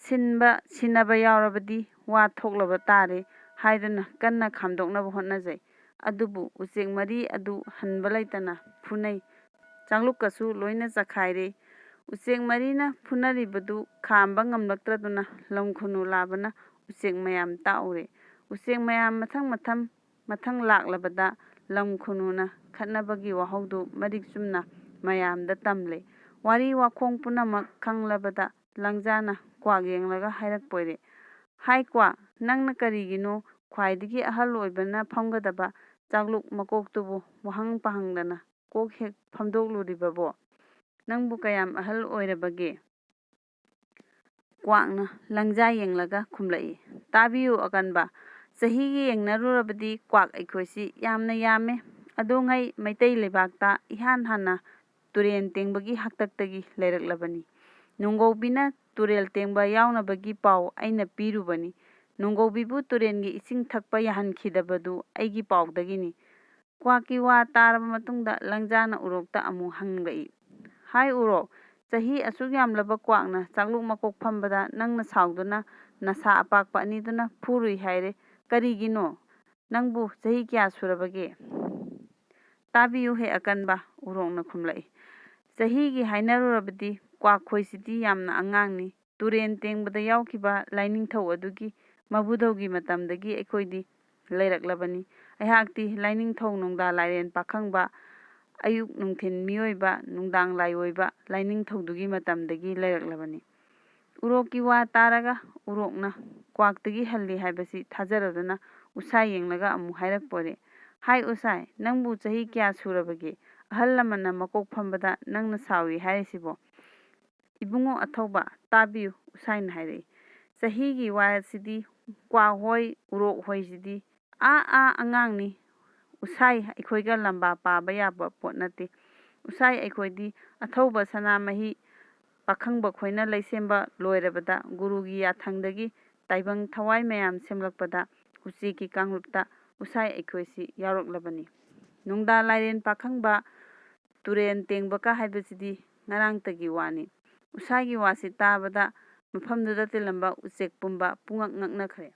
ꯁꯤꯟꯕ ꯁꯤꯟꯅꯕ ꯌꯥꯎꯔꯕꯗꯤ ꯋꯥ ꯊꯣꯛꯂꯕ ꯇꯥꯔꯦ ꯍꯥꯏꯗꯨꯅ ꯀꯟꯅ ꯈꯥꯝꯗꯣꯛꯅꯕ ꯍꯣꯠꯅꯖꯩ꯫ ꯑꯗꯨꯕꯨ ꯎꯆꯦꯛ ꯃꯔꯤ ꯑꯗꯨ ꯍꯟꯕ ꯂꯩꯇꯅ ꯐꯨꯅꯩ꯫ ꯆꯥꯛꯂꯨꯛꯀꯁꯨ ꯂꯣꯏꯅ ꯆꯈꯥꯏꯔꯦ꯫ ꯎꯆꯦꯛ ꯃꯔꯤꯅ ꯐꯨꯅꯔꯤꯕꯗꯨ ꯈꯥꯝꯕ ꯉꯝꯂꯛꯇ꯭ꯔꯗꯨꯅ ꯂꯝ ꯈꯨꯅꯨ ꯂꯥꯕꯅ ꯎꯆꯦꯛ ꯃꯌꯥꯝ ꯇꯥꯛꯎꯔꯦ꯫ ꯎꯆꯦꯛ ꯃꯌꯥꯝ ꯃꯊꯪ ꯃꯊꯪ ꯃꯊꯪ ꯂꯥꯛꯂꯕꯗ ꯂꯝ ꯈꯨꯅꯨꯅ ꯈꯠꯅꯕꯒꯤ ꯋꯥꯍꯧꯗꯨ ꯃꯔꯤꯛ ꯆꯨꯝꯅ ꯃꯌꯥꯝꯗ ꯇꯝꯂꯦ꯫ ꯋꯥꯔꯤ ꯋꯥꯈꯣꯡ ꯄꯨꯝꯅꯃꯛ ꯈꯪꯂꯕꯗ ꯂꯪꯖꯥꯅ ꯀ꯭ꯋꯥꯛ ꯌꯦꯡꯂꯒ ꯍꯥꯏꯔꯛꯄꯣꯏꯔꯦ, "ꯍꯥꯏ ꯀ꯭ꯋꯥꯛ, ꯅꯪꯅ ꯀꯔꯤꯒꯤꯅꯣ ꯈ꯭ꯋꯥꯏꯗꯒꯤ ꯑꯍꯜ ꯑꯣꯏꯕꯅ ꯐꯝꯒꯗꯕ ꯆꯥꯛꯂꯨꯛ ꯃꯀꯣꯛꯇꯨꯕꯨ ꯋꯥꯍꯪ ꯄꯥꯍꯪꯗꯅ ꯀꯣꯛ ꯍꯦꯛ ꯐꯝꯗꯣꯛꯂꯨꯔꯤꯕꯕꯣ? ꯅꯪꯕꯨ ꯀꯌꯥꯝ ꯑꯍꯜ ꯑꯣꯏꯔꯕꯒꯦ?" ꯀ꯭ꯋꯥꯛꯅ ꯂꯪꯖꯥ ꯌꯦꯡꯂꯒ ꯈꯨꯝꯂꯛꯏ, "ꯇꯥꯕꯤꯌꯨ ꯑꯀꯟꯕ, ꯆꯍꯤꯒꯤ ꯌꯦꯡꯅꯔꯨꯔꯕꯗꯤ ꯀ꯭ꯋꯥꯛ ꯑꯩꯈꯣꯏꯁꯤ ꯌꯥꯝꯅ ꯌꯥꯝꯃꯦ꯫ ꯑꯗꯨꯉꯩ ꯃꯩꯇꯩ ꯂꯩꯕꯥꯛꯇ ꯏꯍꯥꯟ ꯍꯥꯟꯅ ꯇꯨꯔꯦꯟ ꯇꯦꯡꯕꯒꯤ ꯍꯥꯛꯇꯛꯇꯒꯤ ꯂꯩꯔꯛꯂꯕꯅꯤ꯫ ꯅꯣꯡꯒꯧꯕꯤꯅ ꯇꯨꯔꯦꯜ ꯇꯦꯡꯕ ꯌꯥꯎꯅꯕꯒꯤ ꯄꯥꯎ ꯑꯩꯅ ꯄꯤꯔꯨꯕꯅꯤ꯫ ꯅꯣꯡꯒꯧꯕꯤꯕꯨ ꯇꯨꯔꯦꯟꯒꯤ ꯏꯁꯤꯡ ꯊꯛꯄ ꯌꯥꯍꯟꯈꯤꯗꯕꯗꯨ ꯑꯩꯒꯤ ꯄꯥꯎꯗꯒꯤꯅꯤ꯫" ꯀ꯭ꯋꯥꯛꯀꯤ ꯋꯥ ꯇꯥꯔꯕ ꯃꯇꯨꯡꯗ ꯂꯪꯖꯥꯅ ꯎꯔꯣꯛꯇ ꯑꯃꯨꯛ ꯍꯪꯂꯛꯏ, "ꯍꯥꯏ ꯎꯔꯣꯛ, ꯆꯍꯤ ꯑꯁꯨꯛ ꯌꯥꯝꯂꯕ ꯀ꯭ꯋꯥꯛꯅ ꯆꯥꯛꯂꯨꯛ ꯃꯀꯣꯛ ꯐꯝꯕꯗ ꯅꯪꯅ ꯁꯥꯎꯗꯨꯅ ꯅꯁꯥ ꯑꯄꯥꯛꯄ ꯑꯅꯤꯗꯨꯅ ꯐꯨꯔꯨꯏ ꯍꯥꯏꯔꯦ꯫ ꯀꯔꯤꯒꯤꯅꯣ? ꯅꯪꯕꯨ ꯆꯍꯤ ꯀꯌꯥ ꯁꯨꯔꯕꯒꯦ?" "ꯇꯥꯕꯤꯌꯨ ꯍꯦ ꯑꯀꯟꯕ," ꯎꯔꯣꯛꯅ ꯈꯨꯝꯂꯛꯏ꯫ "ꯆꯍꯤꯒꯤ ꯍꯥꯏꯅꯔꯨꯔꯕꯗꯤ ꯀ꯭ꯋꯥꯛꯈꯣꯏꯁꯤꯗꯤ ꯌꯥꯝꯅ ꯑꯉꯥꯡꯅꯤ꯫ ꯇꯨꯔꯦꯟ ꯇꯦꯡꯕꯗ ꯌꯥꯎꯈꯤꯕ ꯂꯥꯏꯅꯤꯡꯊꯧ ꯑꯗꯨꯒꯤ ꯃꯕꯨꯙꯧꯒꯤ ꯃꯇꯝꯗꯒꯤ ꯑꯩꯈꯣꯏꯗꯤ ꯂꯩꯔꯛꯂꯕꯅꯤ꯫ ꯑꯩꯍꯥꯛꯇꯤ ꯂꯥꯏꯅꯤꯡꯊꯧ ꯅꯨꯡꯗꯥ ꯂꯥꯏꯔꯦꯟ ꯄꯥꯈꯪꯕ, ꯑꯌꯨꯛ ꯅꯨꯡꯊꯤꯟ ꯃꯤꯑꯣꯏꯕ, ꯅꯨꯡꯗꯥꯡ ꯂꯥꯏꯑꯣꯏꯕ ꯂꯥꯏꯅꯤꯡꯊꯧꯗꯨꯒꯤ ꯃꯇꯝꯗꯒꯤ ꯂꯩꯔꯛꯂꯕꯅꯤ꯫" ꯎꯔꯣꯛꯀꯤ ꯋꯥ ꯇꯥꯔꯒ ꯎꯔꯣꯛꯅ ꯀ꯭ꯋꯥꯛꯇꯒꯤ ꯍꯜꯂꯤ ꯍꯥꯏꯕꯁꯤ ꯊꯥꯖꯔꯗꯨꯅ ꯎꯁꯥꯏ ꯌꯦꯡꯂꯒ ꯑꯃꯨꯛ ꯍꯥꯏꯔꯛꯄꯣꯔꯦ꯫ "ꯍꯥꯏ ꯎꯁꯥꯏ, ꯅꯪꯕꯨ ꯆꯍꯤ ꯀꯌꯥ ꯁꯨꯔꯕꯒꯦ? ꯑꯍꯜ ꯂꯃꯟꯅ ꯃꯀꯣꯛ ꯐꯝꯕꯗ ꯅꯪꯅ ꯁꯥꯎꯏ ꯍꯥꯏꯔꯤꯁꯤꯕꯣ?" "ꯏꯕꯨꯡꯉꯣ ꯑꯊꯧꯕ, ꯇꯥꯕꯤꯌꯨ," ꯎꯁꯥꯏꯅ ꯍꯥꯏꯔꯛꯏ꯫ "ꯆꯍꯤꯒꯤ ꯋꯥꯁꯤꯗꯤ ꯀ꯭ꯋꯥ ꯍꯣꯏ, ꯎꯔꯣꯛ ꯍꯣꯏꯁꯤꯗꯤ ꯑꯥ ꯑꯥ ꯑꯉꯥꯡꯅꯤ꯫ ꯎꯁꯥꯏ ꯑꯩꯈꯣꯏꯒ ꯂꯝꯕꯥ ꯄꯥꯕ ꯌꯥꯕ ꯄꯣꯠ ꯅꯠꯇꯦ꯫ ꯎꯁꯥꯏ ꯑꯩꯈꯣꯏꯗꯤ ꯑꯊꯧꯕ ꯁꯅꯥꯃꯍꯤ ꯄꯥꯈꯪꯕ ꯈꯣꯏꯅ ꯂꯩꯁꯦꯝꯕ ꯂꯣꯏꯔꯕꯗ ꯒꯨꯔꯨꯒꯤ ꯌꯥꯊꯪꯗꯒꯤ ꯇꯥꯏꯕꯪ ꯊꯋꯥꯏ ꯃꯌꯥꯝ ꯁꯦꯝꯂꯛꯄꯗ ꯎꯆꯦꯛꯀꯤ ꯀꯥꯡꯂꯨꯞꯇ ꯎꯁꯥꯏ ꯑꯩꯈꯣꯏꯁꯤ ꯌꯥꯎꯔꯛꯂꯕꯅꯤ꯫ ꯅꯨꯡꯗꯥ ꯂꯥꯏꯔꯦꯟ ꯄꯥꯈꯪꯕ ꯇꯨꯔꯦꯟ ꯇꯦꯡꯕꯀ ꯍꯥꯏꯕꯁꯤꯗꯤ ꯉꯔꯥꯡꯇꯒꯤ ꯋꯥꯅꯤ꯫" ꯎꯁꯥꯏꯒꯤ ꯋꯥꯁꯤ ꯇꯥꯕꯗ ꯃꯐꯝꯗꯨꯗ ꯇꯤꯜꯂꯝꯕ ꯎꯆꯦꯛ ꯄꯨꯝꯕ ꯄꯨꯡꯉꯛ ꯉꯛꯅꯈ꯭ꯔꯦ꯫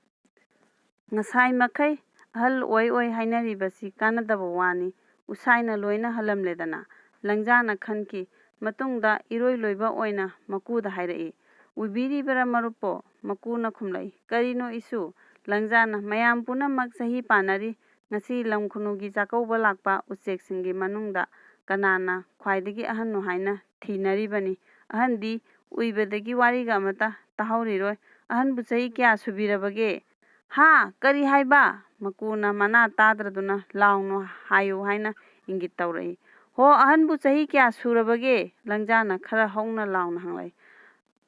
ꯉꯁꯥꯏ ꯃꯈꯩ ꯑꯍꯜ ꯑꯣꯏ ꯑꯣꯏ ꯍꯥꯏꯅꯔꯤꯕꯁꯤ ꯀꯥꯟꯅꯗꯕ ꯋꯥꯅꯤ꯫ ꯎꯁꯥꯏꯅ ꯂꯣꯏꯅ ꯍꯜꯂꯝꯂꯦꯗꯅ꯫ ꯂꯪꯖꯥꯅ ꯈꯟꯈꯤ꯫ ꯃꯇꯨꯡꯗ ꯏꯔꯣꯏ ꯂꯣꯏꯕ ꯑꯣꯏꯅ ꯃꯀꯨꯗ ꯍꯥꯏꯔꯛꯏ, "ꯑꯣꯏꯕꯤꯔꯤꯕꯔꯥ ꯃꯔꯨꯞꯄꯣ?" ꯃꯀꯨꯅ ꯈꯨꯝꯂꯛꯏ, "ꯀꯔꯤꯅꯣ ꯏꯁꯨ?" ꯂꯪꯖꯥꯅ, "ꯃꯌꯥꯝ ꯄꯨꯝꯅꯃꯛ ꯆꯍꯤ ꯄꯥꯟꯅꯔꯤ꯫ ꯉꯁꯤ ꯂꯝ ꯈꯨꯅꯨꯒꯤ ꯆꯥꯛꯀꯧꯕ ꯂꯥꯛꯄ ꯎꯆꯦꯛꯁꯤꯡꯒꯤ ꯃꯅꯨꯡꯗ ꯀꯅꯥꯅ ꯈ꯭ꯋꯥꯏꯗꯒꯤ ꯑꯍꯟꯅꯣ ꯍꯥꯏꯅ ꯊꯤꯅꯔꯤꯕꯅꯤ꯫ ꯑꯍꯟꯗꯤ ꯎꯏꯕꯗꯒꯤ ꯋꯥꯔꯤꯒ ꯑꯃꯠꯇ ꯇꯥꯍꯧꯔꯤꯔꯣꯏ꯫ ꯑꯍꯟꯕꯨ ꯆꯍꯤ ꯀꯌꯥ ꯁꯨꯕꯤꯔꯕꯒꯦ?" "ꯍꯥ? ꯀꯔꯤ ꯍꯥꯏꯕ?" ꯃꯀꯨꯅ ꯃꯅꯥ ꯇꯥꯗ꯭ꯔꯗꯨꯅ ꯂꯥꯎꯅ ꯍꯥꯏꯌꯨ ꯍꯥꯏꯅ ꯏꯪꯒꯤꯠ ꯇꯧꯔꯛꯏ꯫ "ꯍꯣ, ꯑꯍꯟꯕꯨ ꯆꯍꯤ ꯀꯌꯥ ꯁꯨꯔꯕꯒꯦ?" ꯂꯪꯖꯥꯅ ꯈꯔ ꯍꯧꯅ ꯂꯥꯎꯅ ꯍꯪꯂꯛꯏ꯫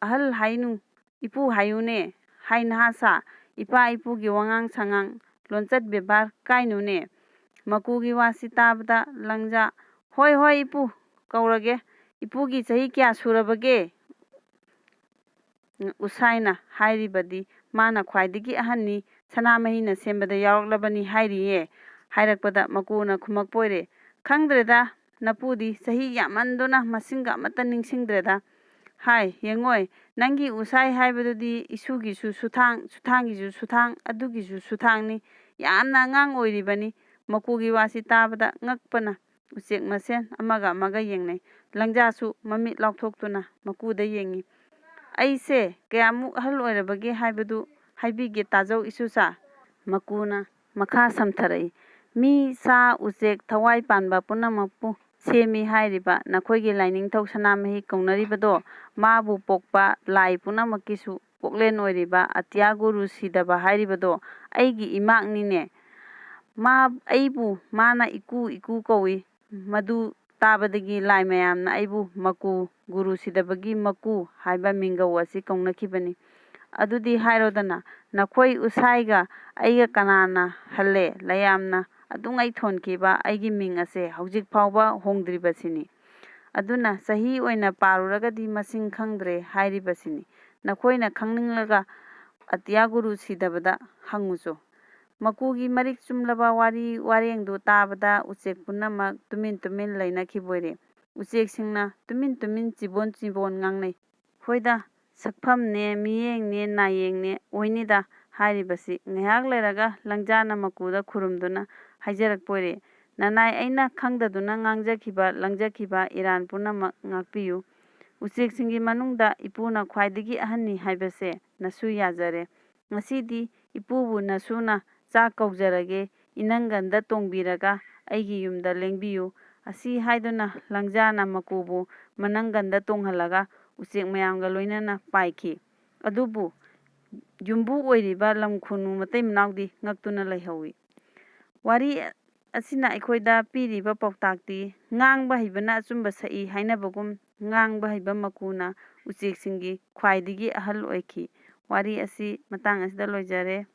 "ꯑꯍꯜ ꯍꯥꯏꯅꯨ, ꯏꯄꯨ ꯍꯥꯏꯌꯨꯅꯦ꯫ ꯍꯥꯏ ꯅꯍꯥ ꯁꯥ, ꯏꯄꯥ ꯏꯄꯨꯒꯤ ꯋꯥꯉꯥꯡ ꯁꯉꯥꯡ, ꯂꯣꯟꯆꯠ ꯕꯦꯕꯥꯔ ꯀꯥꯏꯅꯨꯅꯦ꯫" ꯃꯀꯨꯒꯤ ꯋꯥꯁꯤ ꯇꯥꯕꯗ ꯂꯪꯖꯥ, "ꯍꯣꯏ, ꯍꯣꯏ, ꯏꯄꯨ ꯀꯧꯔꯒꯦ꯫ ꯏꯄꯨꯒꯤ ꯆꯍꯤ ꯀꯌꯥ ꯁꯨꯔꯕꯒꯦ?" ꯎꯁꯥꯏꯅ ꯍꯥꯏꯔꯤꯕꯗꯤ ꯃꯥꯅ ꯈ꯭ꯋꯥꯏꯗꯒꯤ ꯑꯍꯟꯅꯤ, ꯁꯅꯥꯃꯍꯤꯅ ꯁꯦꯝꯕꯗ ꯌꯥꯎꯔꯛꯂꯕꯅꯤ ꯍꯥꯏꯔꯤꯌꯦ꯫ ꯍꯥꯏꯔꯛꯄꯗ ꯃꯀꯨꯅ ꯈꯨꯝꯃꯛꯄ ꯑꯣꯏꯔꯦ, "ꯈꯪꯗ꯭ꯔꯦꯗ, ꯅꯄꯨꯗꯤ ꯆꯍꯤ ꯌꯥꯝꯃꯟꯗꯨꯅ ꯃꯁꯤꯡꯒ ꯑꯃꯠꯇ ꯅꯤꯡꯁꯤꯡꯗ꯭ꯔꯦꯗ꯫ ꯍꯥꯏ, ꯌꯦꯡꯉꯣꯏ, ꯅꯪꯒꯤ ꯎꯁꯥꯏ ꯍꯥꯏꯕꯗꯨꯗꯤ ꯏꯁꯨꯒꯤꯁꯨ ꯁꯨꯊꯥꯡ, ꯁꯨꯊꯥꯡꯒꯤꯁꯨ ꯁꯨꯊꯥꯡ, ꯑꯗꯨꯒꯤꯁꯨ ꯁꯨꯊꯥꯡꯅꯤ꯫ ꯌꯥꯝꯅ ꯑꯉꯥꯡ ꯑꯣꯏꯔꯤꯕꯅꯤ꯫ ꯃꯀꯨꯒꯤ ꯋꯥꯁꯤ ꯇꯥꯕꯗ ꯉꯛꯄꯅ ꯎꯆꯦꯛ ꯃꯁꯦꯟ ꯑꯃꯒ ꯑꯃꯒ ꯌꯦꯡꯅꯩ꯫ ꯂꯪꯖꯥꯁꯨ ꯃꯃꯤꯠ ꯂꯥꯎꯊꯣꯛꯇꯨꯅ ꯃꯀꯨꯗ ꯌꯦꯡꯉꯤ꯫ "ꯑꯩꯁꯦ ꯀꯌꯥꯃꯨꯛ ꯑꯍꯜ ꯑꯣꯏꯔꯕꯒꯦ ꯍꯥꯏꯕꯗꯨ ꯍꯥꯏꯕꯤꯒꯦ, ꯇꯥꯖꯧ ꯏꯁꯨꯁꯥ꯫" ꯃꯀꯨꯅ ꯃꯈꯥ ꯁꯝꯊꯔꯛꯏ, "ꯃꯤ, ꯁꯥ, ꯎꯆꯦꯛ, ꯊꯋꯥꯏ ꯄꯥꯟꯕ ꯄꯨꯝꯅꯃꯛꯄꯨ ꯁꯦꯝꯃꯤ ꯍꯥꯏꯔꯤꯕ ꯅꯈꯣꯏꯒꯤ ꯂꯥꯏꯅꯤꯡꯊꯧ ꯁꯅꯥꯃꯍꯤ ꯀꯧꯅꯔꯤꯕꯗꯣ, ꯃꯥꯕꯨ ꯄꯣꯛꯄ ꯂꯥꯏ ꯄꯨꯝꯅꯃꯛꯀꯤꯁꯨ ꯀꯣꯛꯂꯦꯟ ꯑꯣꯏꯔꯤꯕ ꯑꯇꯤꯌꯥ ꯒꯨꯔꯨ ꯁꯤꯗꯕ ꯍꯥꯏꯔꯤꯕꯗꯣ ꯑꯩꯒꯤ ꯏꯃꯥꯛꯅꯤꯅꯦ꯫ ꯃꯥ, ꯑꯩꯕꯨ ꯃꯥꯅ ꯏꯀꯨ ꯏꯀꯨ ꯀꯧꯏ꯫ ꯃꯗꯨ ꯇꯥꯕꯗꯒꯤ ꯂꯥꯏ ꯃꯌꯥꯝꯅ ꯑꯩꯕꯨ ꯃꯀꯨ, ꯒꯨꯔꯨ ꯁꯤꯗꯕꯒꯤ ꯃꯀꯨ ꯍꯥꯏꯕ ꯃꯤꯡꯒꯧ ꯑꯁꯤ ꯀꯧꯅꯈꯤꯕꯅꯤ꯫ ꯑꯗꯨꯗꯤ ꯍꯥꯏꯔꯣꯗꯅ, ꯅꯈꯣꯏ ꯎꯁꯥꯏꯒ ꯑꯩꯒ ꯀꯅꯥꯅ ꯍꯜꯂꯦ? ꯂꯌꯥꯝꯅ ꯑꯗꯨꯉꯩ ꯊꯣꯟꯈꯤꯕ ꯑꯩꯒꯤ ꯃꯤꯡ ꯑꯁꯦ ꯍꯧꯖꯤꯛ ꯐꯥꯎꯕ ꯍꯣꯡꯗ꯭ꯔꯤꯕꯁꯤꯅꯤ꯫ ꯑꯗꯨꯅ ꯆꯍꯤ ꯑꯣꯏꯅ ꯄꯥꯔꯨꯔꯒꯗꯤ ꯃꯁꯤꯡ ꯈꯪꯗ꯭ꯔꯦ ꯍꯥꯏꯔꯤꯕꯁꯤꯅꯤ꯫ ꯅꯈꯣꯏꯅ ꯈꯪꯅꯤꯡꯂꯒ ꯑꯇꯤꯌꯥ ꯒꯨꯔꯨ ꯁꯤꯗꯕꯗ ꯍꯪꯉꯨꯆꯣ꯫" ꯃꯀꯨꯒꯤ ꯃꯔꯤꯛ ꯆꯨꯝꯂꯕ ꯋꯥꯔꯤ ꯋꯥꯔꯦꯡꯗꯨ ꯇꯥꯕꯗ ꯎꯆꯦꯛ ꯄꯨꯝꯅꯃꯛ ꯇꯨꯃꯤꯟ ꯇꯨꯃꯤꯟ ꯂꯩꯅꯈꯤꯕ ꯑꯣꯏꯔꯦ꯫ ꯎꯆꯦꯛꯁꯤꯡꯅ ꯇꯨꯃꯤꯟ ꯇꯨꯃꯤꯟ ꯆꯤꯕꯣꯟ ꯆꯤꯕꯣꯟ ꯉꯥꯡꯅꯩ꯫ "ꯍꯣꯏꯗ, ꯁꯛꯐꯝꯅꯦ, ꯃꯤꯠꯌꯦꯡꯅꯦ, ꯅꯥꯌꯦꯡꯅꯦ ꯑꯣꯏꯅꯤꯗ" ꯍꯥꯏꯔꯤꯕꯁꯤ꯫ ꯉꯥꯏꯍꯥꯛ ꯂꯩꯔꯒ ꯂꯪꯖꯥꯅ ꯃꯀꯨꯗ ꯈꯨꯔꯨꯝꯗꯨꯅ ꯍꯥꯏꯖꯔꯛꯄ ꯑꯣꯏꯔꯦ, "ꯅꯅꯥꯏ, ꯑꯩꯅ ꯈꯪꯗꯗꯨꯅ ꯉꯥꯡꯖꯈꯤꯕ ꯂꯪꯖꯈꯤꯕ ꯏꯔꯥꯟ ꯄꯨꯝꯅꯃꯛ ꯉꯥꯛꯄꯤꯌꯨ꯫ ꯎꯆꯦꯛꯁꯤꯡꯒꯤ ꯃꯅꯨꯡꯗ ꯏꯄꯨꯅ ꯈ꯭ꯋꯥꯏꯗꯒꯤ ꯑꯍꯟꯅꯤ ꯍꯥꯏꯕꯁꯦ ꯅꯁꯨ ꯌꯥꯖꯔꯦ꯫ ꯉꯁꯤꯗꯤ ꯏꯄꯨꯕꯨ ꯅꯁꯨꯅ ꯆꯥꯛ ꯀꯧꯖꯔꯒꯦ, ꯏꯅꯪꯒꯟꯗ ꯇꯣꯡꯕꯤꯔꯒ ꯑꯩꯒꯤ ꯌꯨꯝꯗ ꯂꯦꯡꯕꯤꯌꯨ꯫" ꯑꯁꯤ ꯍꯥꯏꯗꯨꯅ ꯂꯪꯖꯥꯅ ꯃꯀꯨꯕꯨ ꯃꯅꯪꯒꯟꯗ ꯇꯣꯡꯍꯜꯂꯒ ꯎꯆꯦꯛ ꯃꯌꯥꯝꯒ ꯂꯣꯏꯅꯅ ꯄꯥꯏꯈꯤ꯫ ꯑꯗꯨꯕꯨ ꯌꯨꯝꯕꯨ ꯑꯣꯏꯔꯤꯕ ꯂꯝ ꯈꯨꯅꯨ ꯃꯇꯩ ꯃꯅꯥꯎꯗꯤ ꯉꯛꯇꯨꯅ ꯂꯩꯍꯧꯏ꯫ ꯋꯥꯔꯤ ꯑꯁꯤꯅ ꯑꯩꯈꯣꯏꯗ ꯄꯤꯔꯤꯕ ꯄꯥꯎꯇꯥꯛꯇꯤ, "ꯉꯥꯡꯕ ꯍꯩꯕꯅ ꯑꯆꯨꯝꯕ ꯁꯛꯏ" ꯍꯥꯏꯅꯕꯒꯨꯝ, ꯉꯥꯡꯕ ꯍꯩꯕ ꯃꯀꯨꯅ ꯎꯆꯦꯛꯁꯤꯡꯒꯤ ꯈ꯭ꯋꯥꯏꯗꯒꯤ ꯑꯍꯜ ꯑꯣꯏꯈꯤ꯫ ꯋꯥꯔꯤ ꯑꯁꯤ ꯃꯇꯥꯡ ꯑꯁꯤꯗ ꯂꯣꯏꯖꯔꯦ꯫